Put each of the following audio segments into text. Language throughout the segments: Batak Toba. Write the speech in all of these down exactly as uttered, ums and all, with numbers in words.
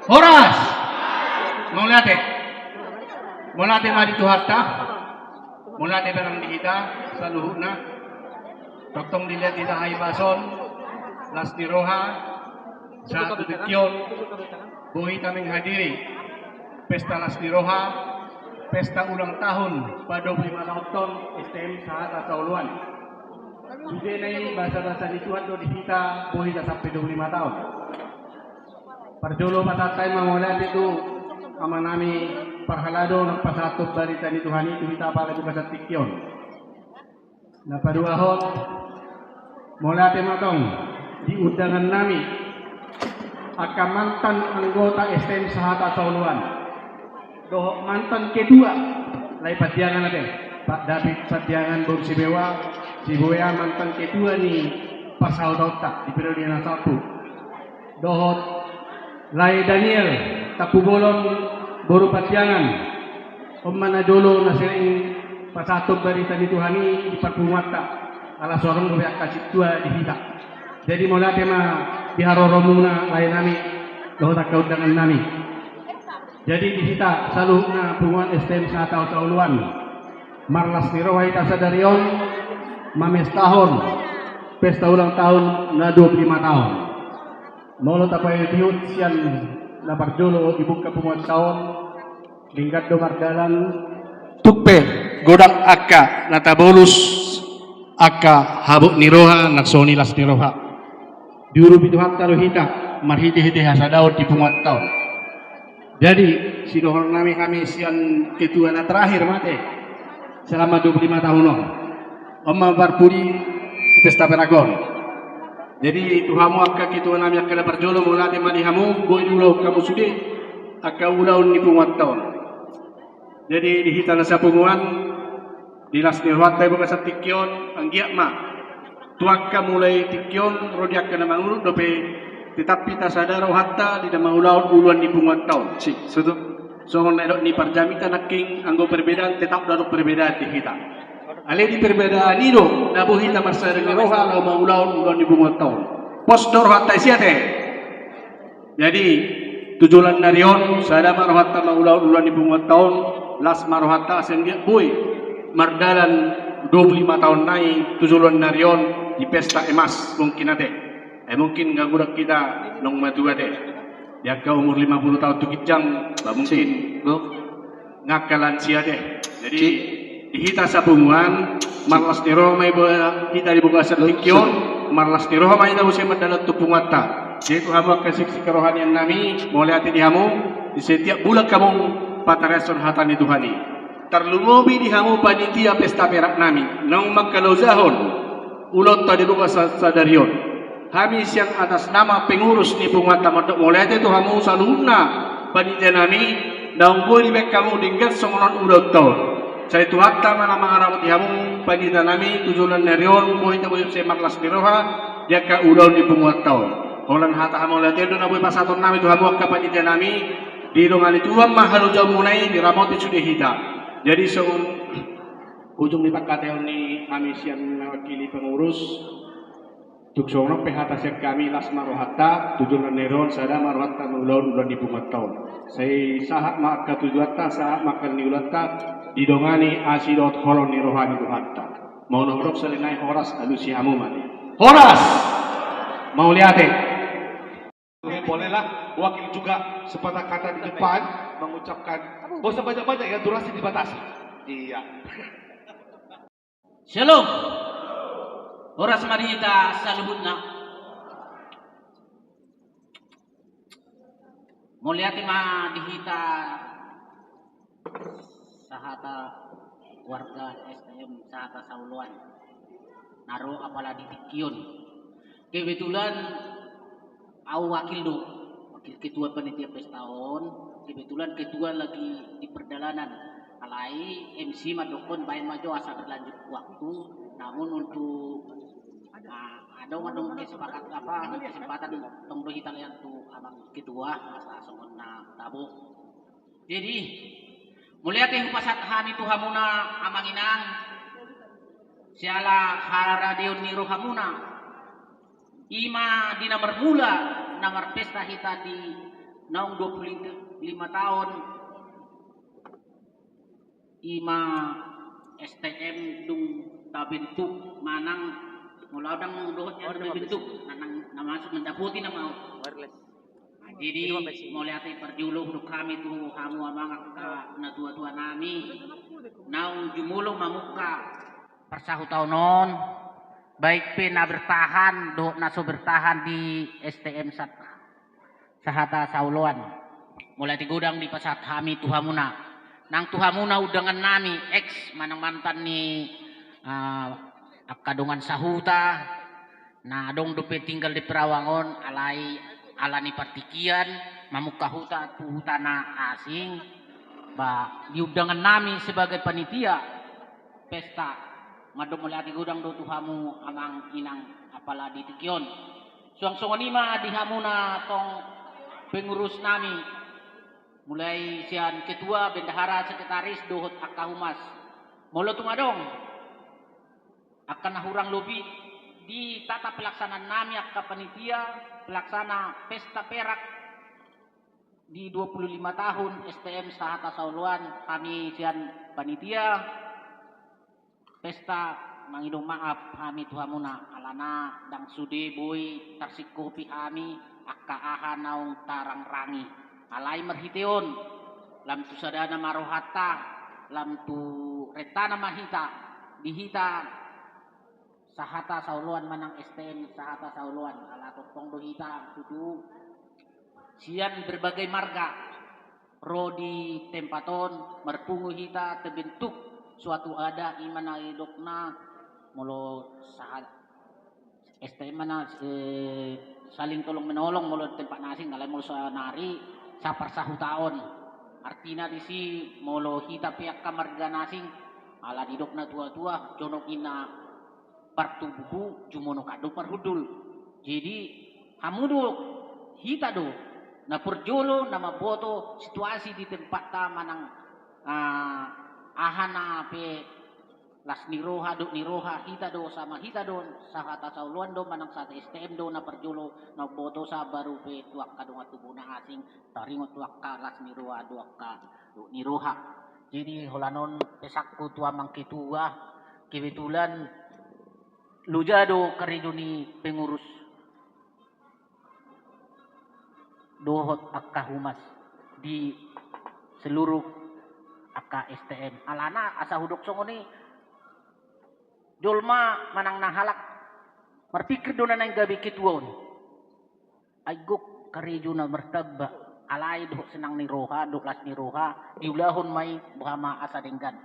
Horas! Mauliate. Mauliate ma di Tuhanta. Mauliate ma nang di hita saluhutna. Tongtong dilehon hita hahipason, las ni roha, sahat tu tingki on boi hita menghadiri pesta las ni roha, pesta ulang tahun padua pulu lima tahun STM Sahata Saoloan. Sude na i basa-basa ni Tuhan do di hita, boi hita sampe dua pulu lima tahun. Parjolo pasahat hami ma mauliate tu amanami parhalado na pasahathon barita ni Tuhan i tu hita apala di bagasan tingki on. Na paduahon, mauliate ma tong di undangannami angka mantan anggota STM Sahata Saoloan dohot mantan ketua, Lae Pandiangan ate, Pak David Pandiangan boru Siboea, Siboea mantan ketua ni pasahatonta di periode na salpu. Dohot Lae Daniel Tampubolon boru Pandiangan. On ma na jolo na sering pasahathon barita ni Tuhan i di parpunguanta, ala so adong dope angka sintua di hita. Jadi mauliate ma di haroromuna laenami dohot angka undangannami. Jadi di hita saluhutna punguan STM Sahata Saoloan, marlas ni roha hita sadari on mamestahon pesta ulang tahun na dua pulu lima tahun. Molo tapaihutihut sian na parjolo dibuka punguanta on, denggan do mardalan. Tung pe godang angka na tabolus, angka habot ni roha nang songon i las ni roha. Diurupi Tuhanta do hita marhitehite hasadaon di punguanta on. Jadi sidohononnami hami sian ketua na terakhir ma ate, selama dua puluh lima tahun on, on ma parpudi pesta perak on. Jadi tu hamu angka ketuanami angka na parjolo, mauliate ma di hamu, boi diulahon hamu sude angka ulaon ni punguanta on. Jadi di hita na sapunguan, di las ni rohanta di bagasan tingki on, anggiat ma tu angka mulai tingki on ro di angka na mangurut dope, tetap hita sada rohanta di na mangulahon ulaon ni punguanta on. Si, sutu. Songon na nidok ni parjamita nangkin, anggo perbedaan tetap do adong perbedaan di hita. Alai di perbedaan i do na boi hita marsada ni roha laho mangulahon ulaon ni punguanta on. Pos do rohanta i sia ate. Jadi tu joloan ni ari on sada ma rohanta mangulahon ulaon ni punguanta on, las ma rohanta asa anggiat boi mardalan dua puluh lima tahun nai tu joloan ni ari on di pesta emas mungkin ate. Eh, mungkin nga godang hita naung matua ate. Di angka umur lima puluh tahun tu ginjang, bah, mungkin. Si, bo. Nga angka lansia ate. Jadi si, di hita sapunguan, si, marlas ni roha ma i bo-, hita di bagasan tingki on, marlas ni roha ma hita muse mardalan tu punguanta. Jadi tu hamu angka siksik kerohaniannami, mauliate di hamu, di setiap bulan hamu patarehon hata ni Tuhan i. Tarlumobi di hamu panitia pesta peraknami naung mangkalojahon ulaonta di bagasan sadari on. Hami sian atas nama pengurus ni punguanta mandok mauliate tu hamu saluhutna panitianami, naung boi dibaen hamu denggan songon on ulaonta on. Sai Tuhanta ma na mangaramoti hamu panitianami tu joloan ni ari on, boi hita boi muse marlas ni roha di angka ulaon ni punguanta on. Holan hata hamauliateon do na boi pasahatonnami tu hamu angka panitianami, didongani Tuhan ma halojaonmuna i, diramoti sude hita. Jadi songon ujung ni panghataion ni hami sian mewakili pengurus, tung songon on pe hata sian hami, las ma rohanta tu joloan ni ari on, sada ma rohanta mangulahon ulaon ni punguanta on. Sai sahat ma angka tujuanta, sahat ma angka niulanta, didongani asi dohot holong ni roha ni Tuhanta. Molo hudok selain nai horas, alusi hamu ma ate. Horas! Mauliate. Bolehlah wakil juga sepatah kata di depan mengucapkan. Gak usah banyak-banyak ya, durasi dibatasi. Iya. Shalom. Horas ma di hita saluhutna. Mauliate ma di hita sahata warga STM Sahata Saoloan na ro apala di tingki on. Kebetulan au wakil do, wakil ketua panitia pesta on. Kebetulan ketua lagi di perjalanan. Alai MC mandokkon baen ma jo asa berlanjut waktu. Namun untuk, ah, adong, adong kesepakat apa, kesempatan tong do hita lean tu amang ketua asa songon na tabo. Jadi mauliate hupasahat hami tu hamuna amang inang, siala haradeon ni rohamuna. I ma di na marmula na marpesta hita di Naung dua puluh lima taon ima S T M dung tabentuk manang, molo au ndang dohot nian tabentuk, na masuk mandapoti nama au. Jadi mauliate parjolo hudok hami tu hamu amang angka na tua-tua nami, naung jumolo mamungka parsahutaon on, baik pe na bertahan dohot na so bertahan di S T M Sahata Saoloan. Mauliate godang dipasahat hami tu hamuna. Nang tu hamuna undangan nami, ex manang mantan ni uh, angka dongan sahuta, na adong dope tinggal di Perawang on, alai ala ni partingkian mamungka huta tu huta na asing, ba di undangan nami sebagai panitia pesta, mandok mauliate godang do tu hamu amang inang apala di tingki on. Suang songon i ma di hamuna tong pengurus nami, mulai sian ketua, bendahara, sekretaris dohot angka humas. Molo tung adong angka na hurang lobi di tata pelaksanaan nami angka panitia pelaksana pesta perak di dua puluh lima tahun S T M Sahata Saoloan, hami sian panitia pesta mangido maaf hami tu hamuna, alana ndang sude boi tarsingkopi hami angka aha naung tarangrangi. Alai marhite on, lam tu sadana ma rohanta, lam tu rentana ma hita, di hita Sahata Saoloan manang S T M Sahata Saoloan, ala tongtong do hita tutu sian berbagai marga ro di tempat on, marpungu hita, terbentuk suatu adat, ima na didokna molo Saha-, S T M na, eh, saling tolong menolong molo di tempat na asing, alai molo saonari saparsahutaon. Artina disi molo hita pe angka marga na asing, ala didok na tua-tua, jonok i na partubu, jumonok do parhundul. Jadi hamu do, hita do na parjolo na mamboto situasi di tempatta manang, ah, aha na pe las ni roha, dok ni roha, hita do, sama hita do, Sahata Saoloan do manang Sahata S T M do na parjolo na mamboto, sabaru pe tu angka dongan tubu na asing taringot tu angka las ni roha do, angka dok ni roha. Jadi holan on pesanku tu amang ketua, kebetulan loja do karejo ni pengurus dohot angka humas di seluruh angka S T M. Alana asa hudok songon i, jolma manang na halak marpikir do na naeng gabe ketua on. Ai gok karejo na martamba, alai dohot senang ni roha, dohot las ni roha, diulahon ma i, boha ma asa denggan.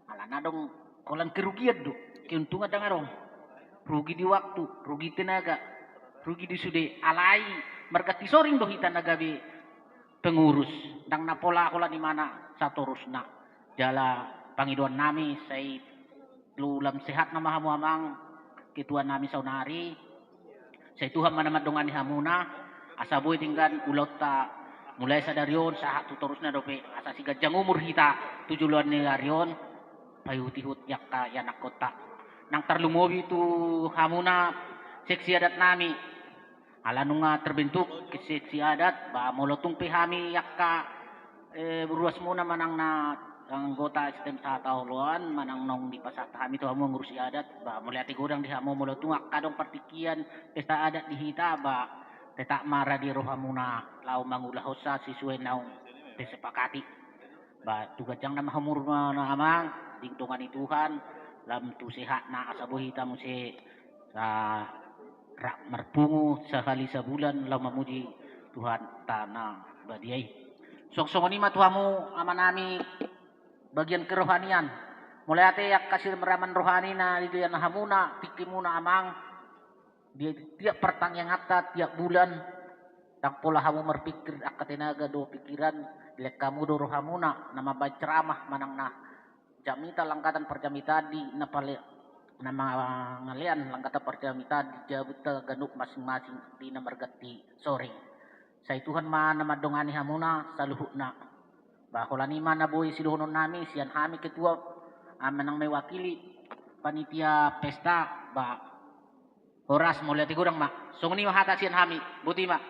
Alana adong holan kerugian do, keuntungan ndang adong. Rugi di waktu, rugi tenaga, rugi di sude, alai marganti soring do hita na gabe pengurus, ndang na pola holan i ma na satorusna. Jala pangidoan nami sai Lu lam sehat nama hamu amang ketua nami saonari. Sai Tuhan ma na mandongani hamuna, asa boi denggan ulaonta mulai sadari on sahat tu torusna dope, asa siganjang umur hita tu joloan ni ari on, paihut-ihut i angka ianakhonta. Nang tarlumobi tu hamuna seksi adat nami. Ala nunga terbentuk seksi adat, ba molo tung pe hami angka, eh, ruasmuna manang na anggota S T M Sahata Saoloan, manang naung dipasahat hami tu hamu ngurusi adat, ba mauliate godang di hamu. Molo tung angka adong partingkian pesta adat di hita, ba tetap ma rade rohamuna laho mangulahonsa sesuai naung tesepakati. Ba tu ganjang nama umurna amang, didongani Tuhan, lam tu sehatna, asa boi hita muse sa-, rap marpungu sahali sabulan laho mamuji Tuhanta na badia i. Suang songon i ma tu hamu amanami bagian kerohanian. Mauliate angka siraman rohani na dilehon hamuna tingkimuna amang, di tiap partangianganta tiap bulan, ndang pola hamu marpikir angka tenaga do pikiran, dilehon hamu do rohamuna na mambaen ceramah manang na jamita langgatan parjamitaan di na pale-, na mangalean langgatan parjamitaan di jabunta ganup masing-masing di na marganti soring. Sai Tuhan ma na mandongani hamuna saluhutna. Ba holan i ma na boi sidohonon nami sian hami ketua, ah, manang mewakili panitia pesta, ba horas, mauliate godang ma. Songon i ma hata sian hami, boti ma.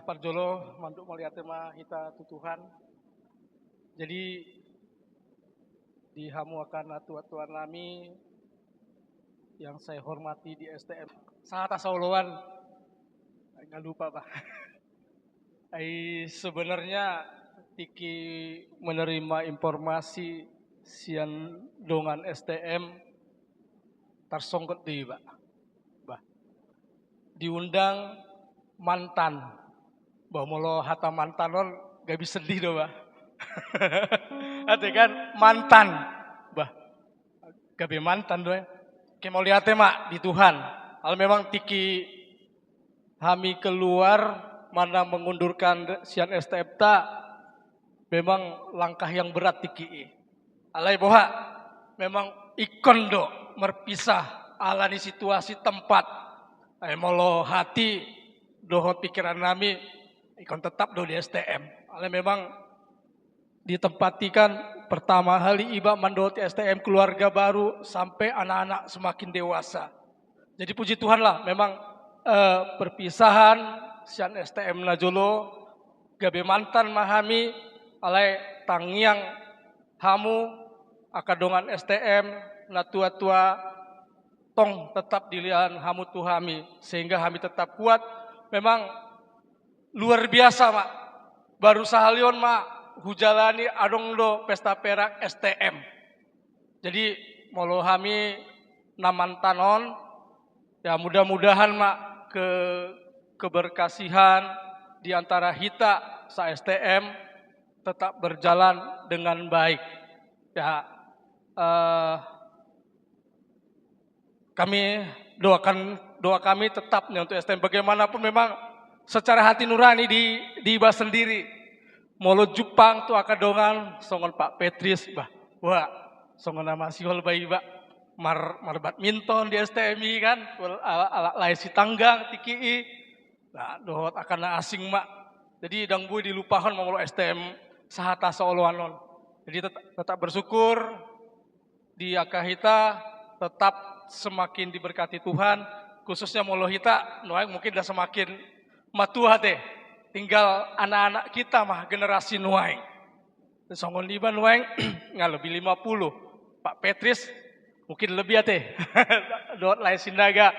Parjolo mandok mauliate ma hita tu Tuhan. Jadi di hamu angka natuatua nami yang saya hormati di S T M, sahata saoloan, nggak lupa bah. Ai sebenarnya tingki menerima informasi sian dongan S T M tarsonggot do iba bah. Diundang mantan. Bah, molo hata mantan on gabe sedih do bah. Ate kan mantan. Bah, gabe mantan do ya. Oke, mauliate ma di Tuhan. Kalau memang tingki hami keluar mana mengundurkan sian S T M ta, memang langkah yang berat tingki i. Alai boha, memang ingkon do marpisah ala ni situasi tempat. Ai molo hati dohot pikiran nami ingkon tetap do di S T M. Alai memang di tempat i kan pertama kali iba mandok S T M keluarga baru sampai anak-anak semakin dewasa. Jadi puji Tuhan lah, memang eh, perpisahan sian S T M na jolo gabe mantan ma hami, alai tangiang hamu angka dongan S T M natuatua tong tetap dilehon hamu tu hami sehingga hami tetap kuat. Memang luar biasa ma, baru sahali on ma hujalani adong do pesta perak S T M. Jadi molo hami na mantan on, ya mudah-mudahan ma ke keberkasihan di antara hita sa S T M tetap berjalan dengan baik. Ya eh, kami doakan, doa kami tetap nih untuk S T M bagaimanapun memang secara hati nurani di di iba sendiri. Molo jumpang tu angka dongan songon Pak Petris bah, wah, songon na masihol bah iba mar marbadminton di S T M i kan, alak lae Sitanggang tingki i. Nah, dohot angka na asing ma. Jadi ndang boi dilupahon ma molo S T M sahata saoloan on. Jadi tetap bersyukur di angka hita tetap semakin diberkati Tuhan, khususnya molo hita nuaeng mungkin dah semakin matua ate, tinggal anak-anak kita mah generasi nuaeng. Songon iba nuaeng nga lebih lima puluh, Pak Petris mungkin lebih ate. Dohot lae Sinaga.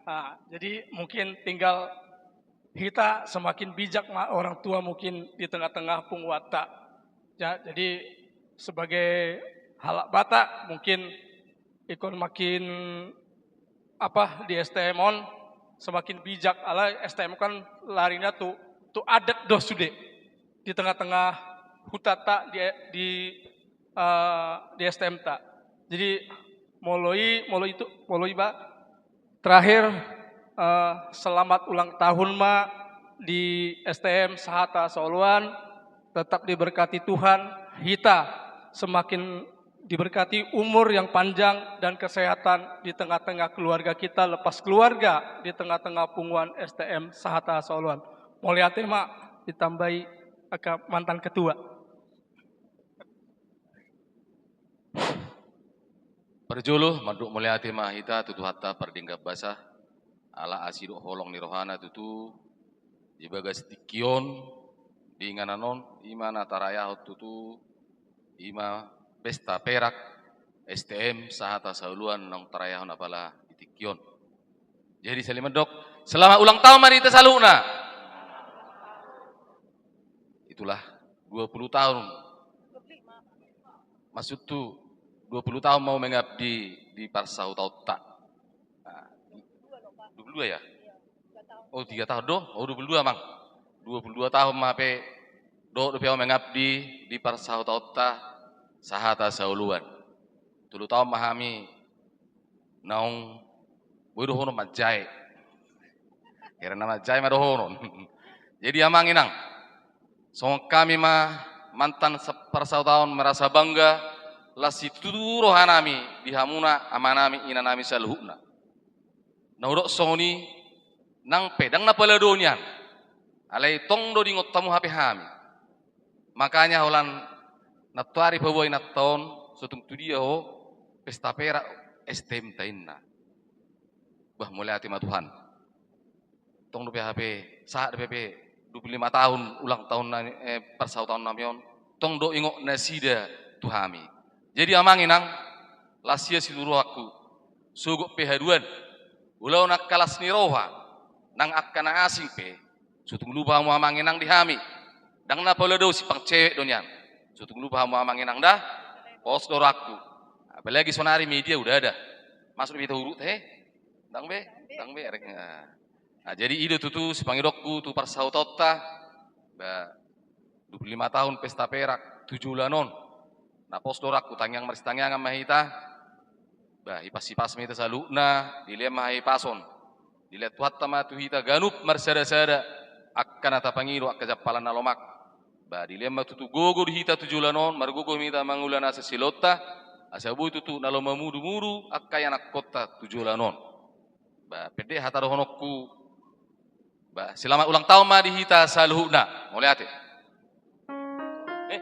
Nah, jadi mungkin tinggal hita semakin bijak ma orang tua mungkin di tengah-tengah punguanta. Ya, jadi sebagai halak Batak mungkin ingkon makin apa di S T M on semakin bijak, alai S T M kan larina tu tu adat do sude di tengah-tengah hutanta di di uh, di S T M ta. Jadi molo i molo itu molo iba Terakhir, eh, selamat ulang tahun ma di S T M sahata saoloan, tetap diberkati Tuhan, hita semakin diberkati umur yang panjang dan kesehatan di tengah-tengah keluarga kita, lepas keluarga di tengah-tengah punguan S T M sahata saoloan. Mauliate ma ditambai angka mantan ketua. Parjolo mandok mauliate ma hita tu Tuhanta pardenggan basa, ala asi dohot holong ni rohana tutu di bagas tingki on, di inganan on, ima na tarayahon tutu, ima pesta perak S T M sahata saoloan naung tarayahon apala di tingki on. Jadi sali mandok, selamat ulang tahun ma di hita saluhutna. Itulah dua puluh tahun. Maksudku dua puluh tahun ma au mengabdi di parsahutaonta. Nah, dua puluh dua ya? Oh, tiga tahun do? Oh, dua puluh dua mang. Dua puluh dua tahun ma pe dohot dope au mengabdi di parsahutaonta sahata saoloan. Tolu tahun ma hami naung boi dohonon manjae. Hira na manjae ma dohonon. Jadi amang inang, songon hami ma mantan parsahutaon merasa bangga, las situtu rohanami di hamuna amanami inanami saluhutna. Na hudok songon i nang pe ndang na pala do nian. Alai tong do diingot hamu hape hami. Makanya holan nantoari paboa inanta on, so tung tu dia ho pesta perak S T M ta inna. Bah, mauliate ma Tuhan. Tong dope hape, sahat dope hape dua puluh lima tahun ulang tahun nami, eh, parsautaon nami on. Tong do ingot nasida tu hami. Jadi amang inang, las ia situtu rohangku. Sogot pe haduan, ulaon angka las ni roha, nang angka na asing pe, so tung lupa hamu amang inang di hami. Ndang na pola do simpang cewek do nian. So tung lupa hamu amang inang da, pos do rohangku. Apalagi sonari media udah ada. Masuk di berita huruf he. Ndang be, ndang be, arek. Nah. Nah, jadi i do tutu sipangidoonku tu parsautaonta, ba, dua puluh lima tahun pesta perak tu joloan on. Na pos do rohangku, tangiang marsitangiangan ma hita, ba, hipas-hipas ma hita saluhutna, dilehon ma hahipason. Dilehon Tuhanta ma tu hita ganup marsadasada, angka na tapangido, angka jampalan na lomak. Ba, dilehon ma tutu gogo di hita tu joloan on, margogo ma hita mangula nasa silehonta, asa boi tutu na lam mamudumudu angka ianakkonta tu joloan on. Ba, pendek hata dohononku. Ba, selamat ulang tahun ma di hita saluhutna. Mauliate. Eh,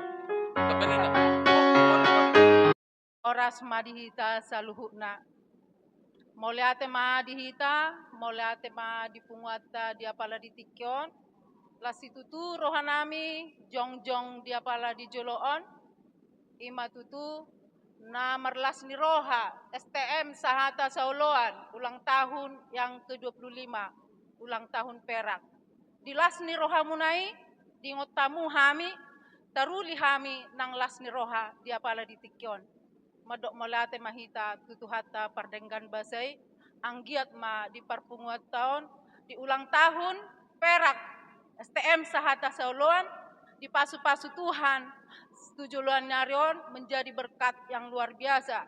apa ini, Nak? Horas ma di hita saluhutna. Mauliate ma di hita, mauliate ma di punguanta di apala di tingki on. Las situtu rohanami jongjong di apala di jolo on. I ma tutu na marlas ni roha S T M Sahata Saoloan, ulang tahun yang kedua puluh lima, ulang tahun perak. Di las ni rohamuna i, diingot hamu hami, taruli hami nang las ni roha di apala di tingki on. Mandok mauliate ma hita tu Tuhanta pardenggan basa i, anggiat ma di parpunguanta on, di ulang tahun perak S T M Sahata Saoloan, dipasu-pasu Tuhan tu joloan ni ari on menjadi berkat yang luar biasa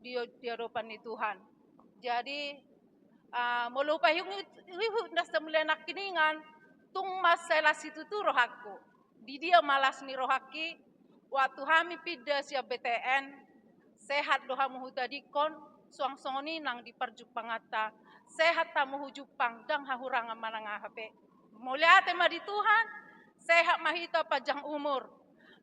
di, di adopan ni Tuhan. Jadi, ah, molo hupaihut-ihut nasa mulai nangkiningan, tung mansai las situtu rohangku. Di dia ma las ni rohangki, waktu hami pinda sian B T N, sehat do hamu hutadingkon, suang songon i nang di parjumpanganta, sehat hamu hujumpang, ndang hahurangan manang aha pe. Mauliate ma di Tuhan, sehat ma hita, panjang umur.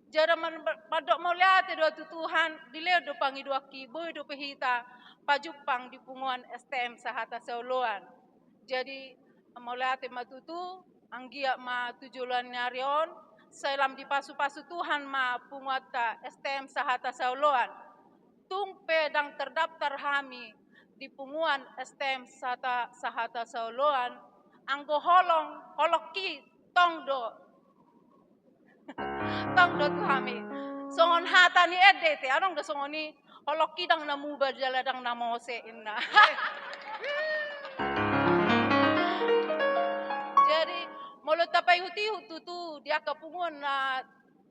Jala man-, mandok mauliate do tu Tuhan, dilehon do pangidoanki, boi dope hita pajumpang di punguan S T M Sahata Saoloan. Jadi, mauliate ma tutu, anggiat ma tu joloan ni ari on, sai lam dipasu-pasu Tuhan ma punguanta S T M Sahata Saoloan. Tung pe ndang terdaftar hami di punguan S T M Sahata, Sahata Saoloan, anggo holong, holongki tong do. Tong do tu hami. Songon hata ni ende te, adong do songon i, holongki ndang na muba jala ndang na mose, inna. Jadi, molo tapaihut-ihut tutu, di angka punguan na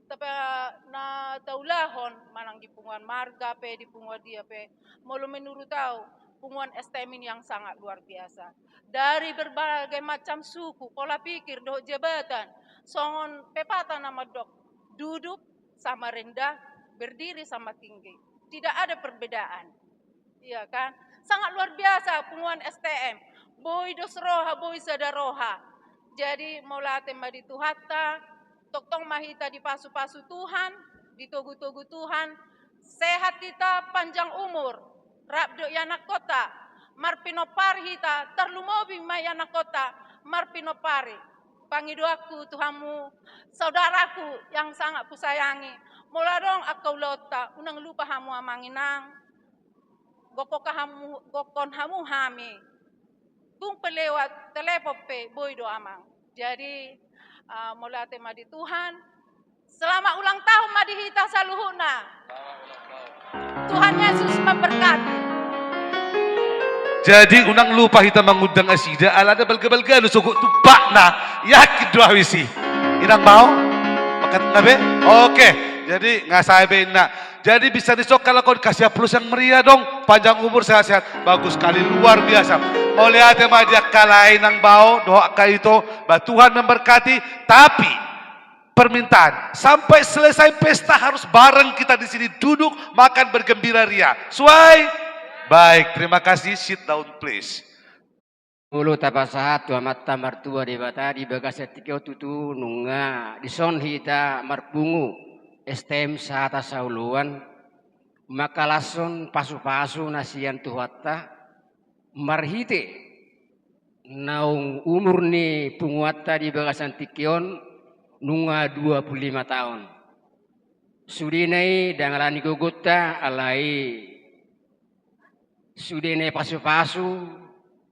tapa-, na taulahon, manang di punguan marga pe, di punguan dia pe, molo menurut au, punguan S T M ini yang sangat luar biasa. Dari berbagai macam suku, pola pikir, dohot jabatan, songon pepatah na mandok, duduk sama rendah, berdiri sama tinggi. Tidak ada perbedaan. Iya kan? Sangat luar biasa punguan S T M. Boi dos roha, boi sada roha. Jadi, mauliate ma di Tuhanta, tongtong ma hita dipasu-pasu Tuhan, ditogu-togu Tuhan, sehat hita, panjang umur, rap dohot ianakkonta, marpinompar hita, tarlumobi ma ianakkonta, marpinompari. Pangidoanku tu hamu, saudaraku yang sangat kusayangi, molo adong angka ulaonta, unang lupa hamu amang inang, gokkon hamu, gokkon hamu hami. Tung pe lewat telepon pe, boi do amang. Jadi, ah, mauliate ma di Tuhan. Selamat ulang tahun ma di hita saluhutna. Tuhan Yesus memberkati. Jadi, unang lupa hita mangundang nasida, alana balga-balga do sogot tumpakna. Yakin do au isi. Inang mau? Pakat na be? Oke. Jadi, nga sae be inna. Jadi, bisa disongkal lakon, kasih aplaus yang meriah dong. Panjang umur, sehat-sehat. Bagus sekali, luar biasa. Mauliate ma di angka lae, Inang Bao, dohot angka ito, bah Tuhan memberkati. Tapi, permintaan, sampai selesai pesta harus bareng kita di sini duduk, makan, bergembira, ria. Suai? Baik, terima kasih. Sit down, please. Molo tapasahat tu Amanta Martua Debata di bagasan tingki on, tutu nunga dison hita marpungu S T M Sahata Saoloan, mangkalashon pasu-pasu na sian Tuhanta, marhite naung umur ni punguanta di bagasan tingki on nunga dua pulu lima taon. Sudena i ndang alani gogonta, alai sudena i pasupasu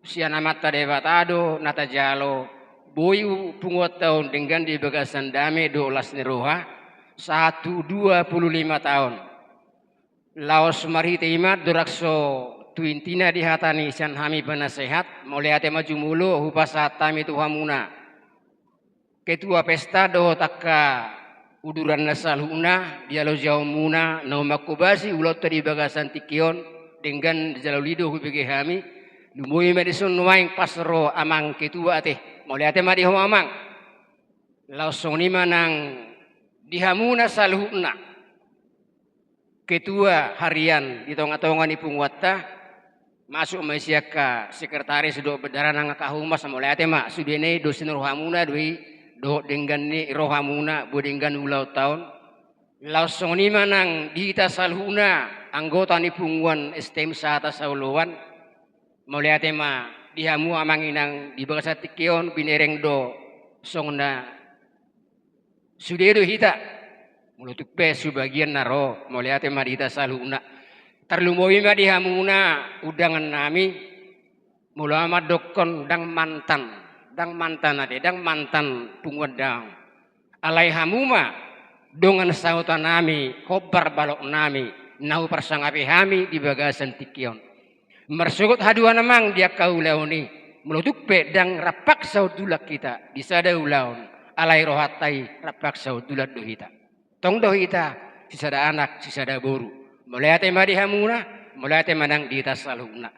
sian Amanta Debata do na tajalo, boi punguanta on denggan di bagasan dame dohot las ni roha, sahat tu dua pulu lima taon. Laos marhite i ma dorang so tu intina di hata ni sian hami penasehat, mauliate ma jumolo hupasahat hami tu hamuna, ketua pesta dohot angka uduran na saluhutna, di halojaonmuna naung manghobasi ulaonta di bagasan tingki on, denggan jala uli do hubege hami. Lumobi ma dison nuaeng pas ro amang ketua ate, mauliate ma di ho amang. Laos songon i ma nang di hamuna saluhutna, ketua harian di tongatonga ni punguanta, masuk ma i sian angka sekretaris dohot bendahara nang angka humas, mauliate ma, sudena i dos ni rohamuna do i, dohot denggan ni rohamuna boi denggan ulaonta on. Laos songon i ma nang di hita saluhutna anggota ni punguan S T M sahata saoloan, mauliate ma di hamu amang inang, di bagasan tingki on binereng do songon na sude do hita. Molo tung pe subagian na ro, mauliate ma di hita saluhutna. Tarlumobi ma di hamuna undangan nami. Molo ahu mandokkon ndang mantan, ndang mantan ate, ndang mantan punguan daong. Alai hamu ma dongan sahuta nami, hombar balok nami, na huparsangapi hami di bagasan tingki on. Marsogot haduan amang di angka ulaon i, molo tung pe ndang rap paksa on tulang hita di sada ulaon, alai rohanta i rap paksa on tulang do hita. Tong do hita sisada anak, sisada boru. Mauliate ma di hamuna, mauliate ma nang di hita saluhutna.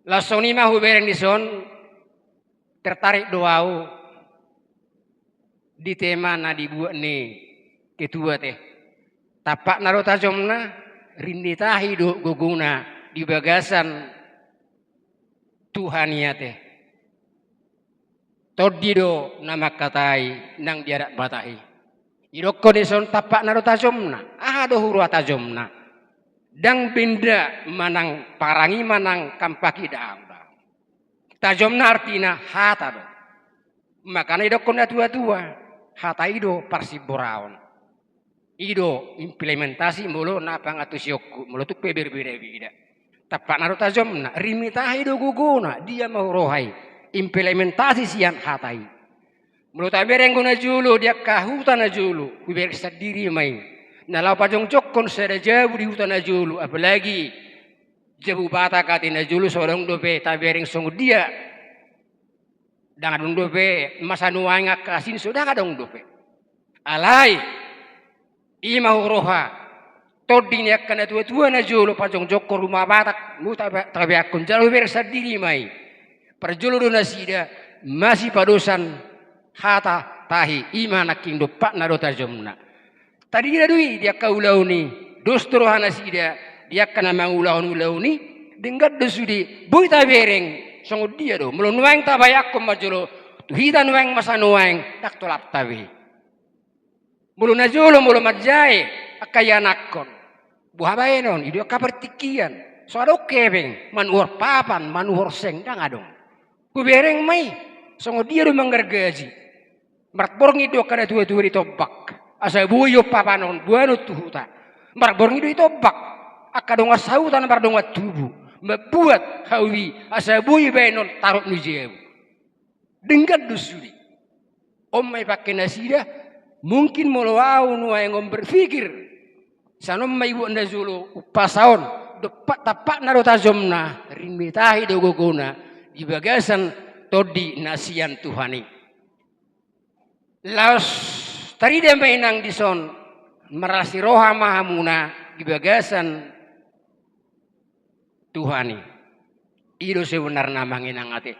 Laos songon i ma hubereng dison, tertarik do ahu di tema na dibuat ni ketua ate. Tampakna do tajomna, rim ni tahi do gogona di bagasan Tuhan i ate. Tondi do na mangkatai nang di adat Batak i. Didokkon dison tampakna do tajomna. Aha do huroha tajomna? Ndang benda manang parang i manang kampak i, ndang. Tajomna artina hata do. Makana didokkon natuatua, hata i do parsimboraon. I do implementasi molo na pangantusionku, molo tung pe berbeda-beda. Tampakna do tajomna, rim ni tahi do gogona, dia ma huroha i, implementasi sian hata i. Molo tabereng do najolo di angka huta najolo, hubereng sandiri ma i. Na laho pajongjongkon sada jabu di huta najolo, apalagi jabu Batak ate, najolo so adong dope tabereng songon dia. Ndang adong dope masa nuaeng angka asi ni so, ndang adong dope. Alai i ma huroha tondi ni angka natuatua najolo pajongjongkon Ruma Batak, molo tabe-, tabeakkon jala hubereng sandiri ma i. Parjolo do nasida masipadosan hata tahi, i ma nangkin tampakna do tajomna. Tadinda do i di angka ulaon i, dos do roha nasida di angka na mangulahon ulaon i, denggan do sude, boi tabereng songon dia do. Molo nuaeng tabayangkon ma jolo, tu hita nuaeng masa nuaeng, ndang tolapta be. Molo najolo, molo manjae angka ianakhon, boha baenon, i do angka partingkian. So adong hepeng manuhor papan, manuhor seng, ndang adong. Hubereng ma i, songon dia do manggargaji. Marborngin do angka natuatua di tombak, asa boi on papan on boanon tu huta. Marborngin do di tombak angka dongan sahuta na mardongan tubu, mambuat hau i asa boi baenon tarot ni jabu. Denggan do sude. On ma ipangke nasida, mungkin molo ahu nuaeng on berpikir, sian on ma ibuat najolo umpasa on, dompak tampakna do tajomna, rim ni tahi do gogona, di bagasan tondi na sian Tuhan i. Laos tarida ma inang dison, marlas ni roha ma hamuna di bagasan Tuhan i. I do sebenarna amang inang ate.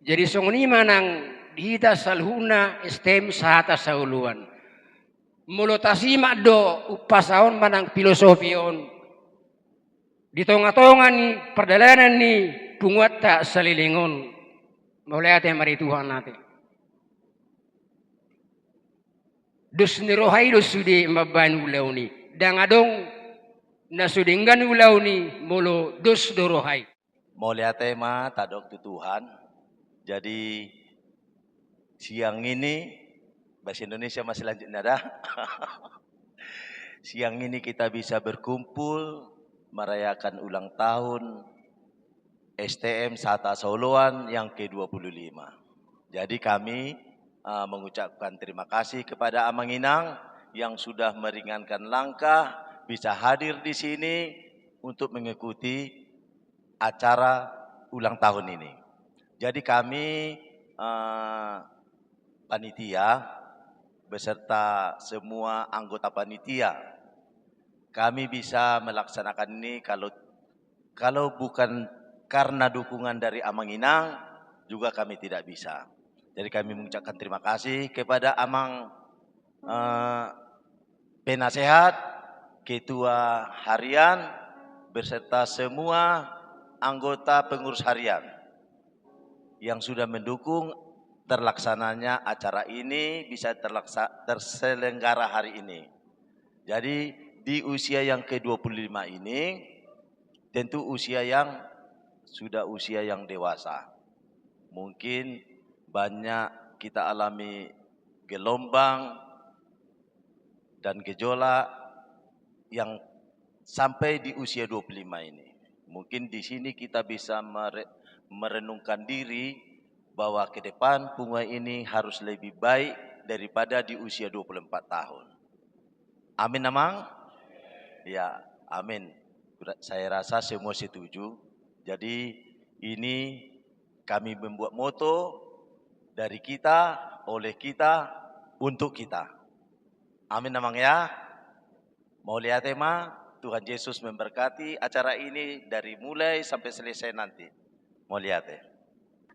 Jadi songon i ma nang di hita saluhutna S T M sahata saoloan. Molo tasimak do umpasa on manang filosofi on di tongatonga ni pardalanan ni punguanta saleleng on, mauliate ma di Tuhan ate. Dos ni roha i do sude mambahen ulaon i. Ndang adong na so denggan ulaon i molo dos do roha i. Mauliate ma tadok tu Tuhan. Jadi siang ini, bahasa Indonesia masih lanjut nada. Siang ini kita bisa berkumpul merayakan ulang tahun S T M Sahata Saoloan yang kedua puluh lima. Jadi kami uh, mengucapkan terima kasih kepada Amang Inang yang sudah meringankan langkah, bisa hadir di sini untuk mengikuti acara ulang tahun ini. Jadi kami uh, panitia beserta semua anggota panitia, kami bisa melaksanakan ini kalau kalau bukan karena dukungan dari Amang Inang, juga kami tidak bisa. Jadi kami mengucapkan terima kasih kepada Amang eh, Penasehat, Ketua Harian, beserta semua anggota pengurus harian yang sudah mendukung terlaksananya acara ini bisa terlaksa, terselenggara hari ini. Jadi di usia yang kedua puluh lima ini, tentu usia yang sudah usia yang dewasa. Mungkin banyak kita alami gelombang dan gejolak yang sampai di usia dua puluh lima ini. Mungkin di sini kita bisa mere, merenungkan diri bahwa ke depan Punguan ini harus lebih baik daripada di usia dua puluh empat tahun. Amin, Amang? Ya, amin. Saya rasa semua setuju. Jadi ini kami membuat moto dari kita, oleh kita, untuk kita. Amin, Amang, ya. Mauliate ma, Tuhan Yesus memberkati acara ini dari mulai sampai selesai nanti. Mauliate.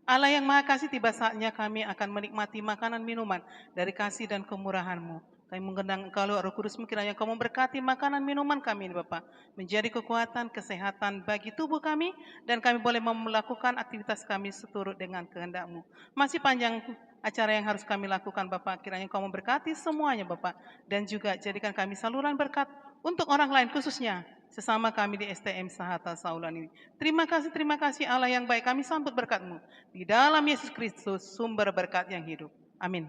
Allah yang Maha Kasih, tiba saatnya kami akan menikmati makanan minuman dari kasih dan kemurahan-Mu. Kami mengundang Engkau, Roh Kudus-Mu, kiranya Engkau memberkati makanan minuman kami ini, Bapa, menjadi kekuatan, kesehatan bagi tubuh kami, dan kami boleh melakukan aktivitas kami seturut dengan kehendak-Mu. Masih panjang acara yang harus kami lakukan, Bapa, kiranya Engkau memberkati semuanya, Bapa, dan juga jadikan kami saluran berkat untuk orang lain, khususnya sesama kami di S T M Sahata Saoloan ini. Terima kasih, terima kasih Allah yang baik, kami sambut berkat-Mu. Di dalam Yesus Kristus, sumber berkat yang hidup. Amin.